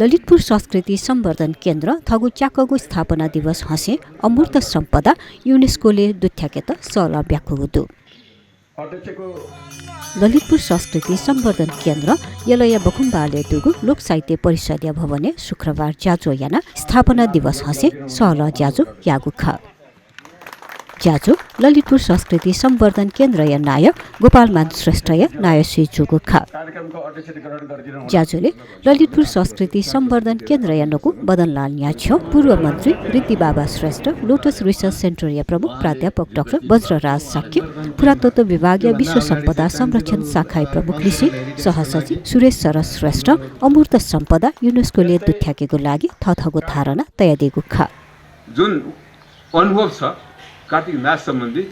ललितपुर संस्कृति सम्वर्धन केन्द्र थगु च्याकगु स्थापना दिवस हसे अमूर्त सम्पदा युनेस्कोले दुथ्याकेत सल ब्याकुगुदु ललितपुर संस्कृति सम्वर्धन केन्द्र यलया बखुम्बाले दुगु लोक साहित्य परिषदीय भवने शुक्रबार ज्याजो याना स्थापना दिवस हसे सल ज्याजो यागु ख ज्याजो ललितपुर संस्कृति सम्वर्धन केन्द्र या नायक गोपालमान श्रेष्ठ या नाय श्री जुगु ख ज्याजोले ललितपुर संस्कृति सम्वर्धन केन्द्र या नकु बदनलाल न्याछ्यो पूर्व मन्त्री रीति बाबा श्रेष्ठ लोटस रिसर्च सेन्टर या प्रमुख प्राध्यापक डाक्टर वज्रराज साक्य पुरातत्व विभागीय विश्व सम्पदा संरक्षण शाखा प्रमुख लिसी सहसचिव सुरेश सरस श्रेष्ठ अमूर्त सम्पदा युनेस्कोले दुथ्याकेको लागि थथगो धारणा तयादिएको ख जुन अनुभव छ कार्तिक नाच सम्बन्धी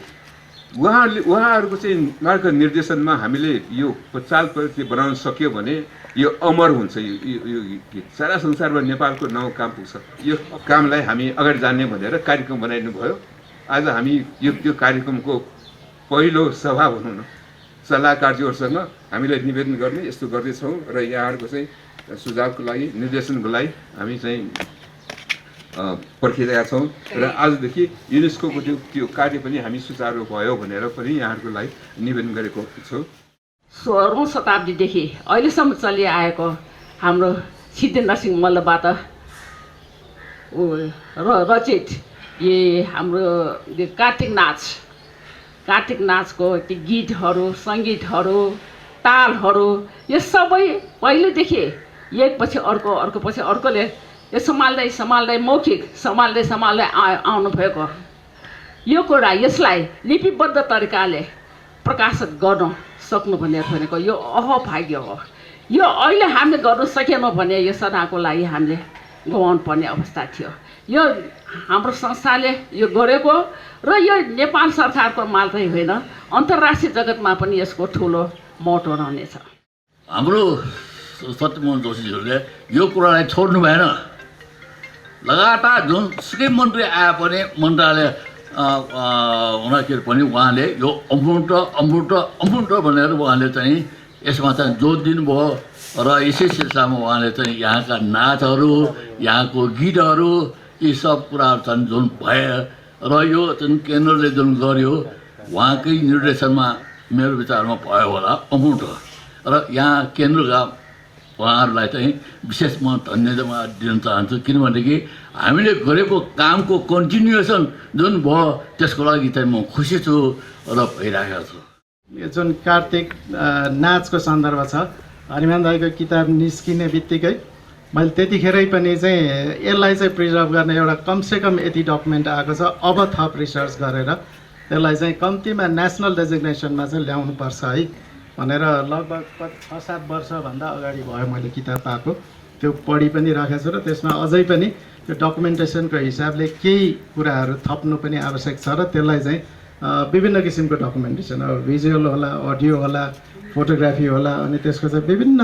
उहाँहरूको चाहिँ मार्गनिर्देशनमा हामीले यो चाल प्रति बनाउन सक्यो भने यो अमर हुन्छ। यो गीत सारा संसारमा नेपालको नाउँ काम पुग्छ। यो कामलाई हामी अगाडि जाने भनेर कार्यक्रम बनाइनु भयो। आज हामी यो कार्यक्रमको पहिलो सभा भनौँ न सल्लाहकारज्यूहरूसँग हामीले निवेदन गर्ने यस्तो गर्दैछौँ र यहाँहरूको चाहिँ सुझावको लागि निर्देशनको लागि हामी चाहिँ पर्खिरहेका छौँ र आजदेखि युनेस्कोको त्यो कार्य पनि हामी सुचारू भयो भनेर पनि यहाँहरूको लागि निवेदन गरेको छौँ। 16औं शताब्दीदेखि अहिलेसम्म चलिआएको हाम्रो सिद्धेन्द्रसिंह मल्लबाट रचित हाम्रो कार्तिक नाचको ती गीतहरू सङ्गीतहरू तालहरू यो सबै पहिलेदेखि एकपछि अर्को अर्कोपछि अर्कोले यो सम्हाल्दै मौखिक सम्हाल्दै आउनु भएको यो कुरा यसलाई लिपिबद्ध तरिकाले प्रकाशित गर्न सक्नु भनेको यो अहभाग्य हो। यो अहिले हामीले गर्न सकेनौँ भने यो सदाको लागि हामीले गवाउनु पर्ने अवस्था थियो। यो हाम्रो संस्थाले यो गरेको र यो नेपाल सरकारको मात्रै होइन अन्तर्राष्ट्रिय जगतमा पनि यसको ठुलो महत्त्व रहनेछ। हाम्रो सत्यमोहन जोशीहरूले यो कुरालाई छोड्नु भएन। लगातार जुनसुकै मन्त्री आए पनि मन्त्रालय हुँदाखेरि पनि उहाँले यो अमूर्त भनेर उहाँले चाहिँ यसमा चाहिँ जोड दिनुभयो र यसै सिलसिलामा उहाँले चाहिँ यहाँका नाचहरू यहाँको गीतहरू यी सब कुराहरू छन् जुन भए र यो जुन केन्द्रले जुन गर्यो उहाँकै निर्देशनमा मेरो विचारमा भयो होला अमूर्त र यहाँ केन्द्रका उहाँहरूलाई चाहिँ विशेष म धन्यवाद दिन चाहन्छु किनभनेदेखि हामीले गरेको कामको कन्टिन्युएसन जुन भयो त्यसको लागि चाहिँ म खुसी छु र भइरहेको छु। यो जुन कार्तिक नाचको सन्दर्भ छ हरिमान दाइको किताब निस्किने बित्तिकै मैले त्यतिखेरै पनि चाहिँ यसलाई चाहिँ प्रिजर्भ गर्ने एउटा कमसेकम यति डकुमेन्ट आएको छ। अब थप रिसर्च गरेर त्यसलाई चाहिँ कम्तीमा नेसनल डेजिग्नेसनमा चाहिँ ल्याउनुपर्छ है भनेर लगभग 6-7 वर्षभन्दा अगाडि भयो मैले किताब पाएको। त्यो पढि पनि राखेको छु र त्यसमा अझै पनि त्यो डकुमेन्टेसनको हिसाबले केही कुराहरू थप्नु पनि आवश्यक छ र त्यसलाई चाहिँ विभिन्न किसिमको डकुमेन्टेसन भिजुअल होला अडियो होला फोटोग्राफी होला अनि त्यसको चाहिँ विभिन्न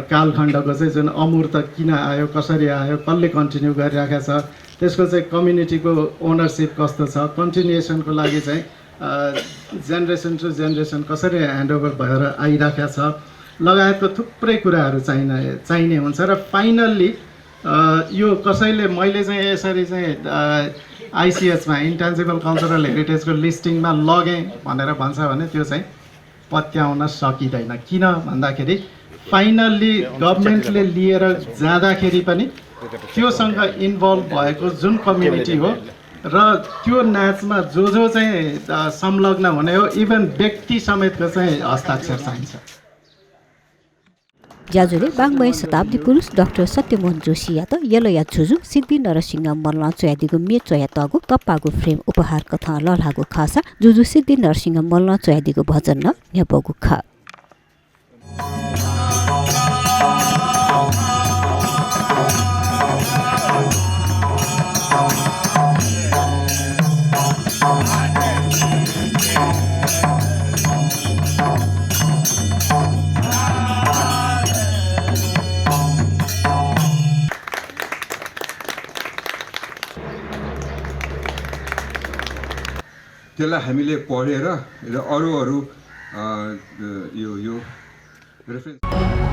कालखण्डको चाहिँ जुन अमूर्त किन आयो कसरी आयो कसले कन्टिन्यू गरिराखेको छ त्यसको चाहिँ कम्युनिटीको ओनरसिप कस्तो छ कन्टिन्युएसनको लागि चाहिँ जेनेरेसन टु जेनेरेसन कसरी ह्यान्डओभर भएर आइराखेको छ लगायतको थुप्रै कुराहरू चाहिने हुन्छ र फाइनल्ली यो कसैले मैले चाहिँ यसरी चाहिँ आइसिएचमा इन्टेन्जिबल कल्चरल हेरिटेजको लिस्टिङमा लगेँ भनेर भन्छ भने त्यो चाहिँ पत्याउन सकिँदैन। किन भन्दाखेरि फाइनल्ली गभर्मेन्टले लिएर जाँदाखेरि पनि त्योसँग इन्भल्भ भएको जुन कम्युनिटी हो र त्यो नाचमा जो चाहिँ संलग्न हुने हो इभन व्यक्ति समेतको चाहिँ हस्ताक्षर चाहिन्छ। ज्याजुले बाङ्मय शताब्दी पुरुष डाक्टर सत्यमोहन जोशी या त यलया छुजु सिद्धि नरसिंह मल्ल चोयादिगु मे चोया तगु तप्पागु फ्रेम उपहार कथा ललागु खासा जुजु सिद्धि नरसिंह मल्ल चोयादिगु भजन न नेपगु खा त्यसलाई हामीले पढेर र अरू यो रेफरेन्स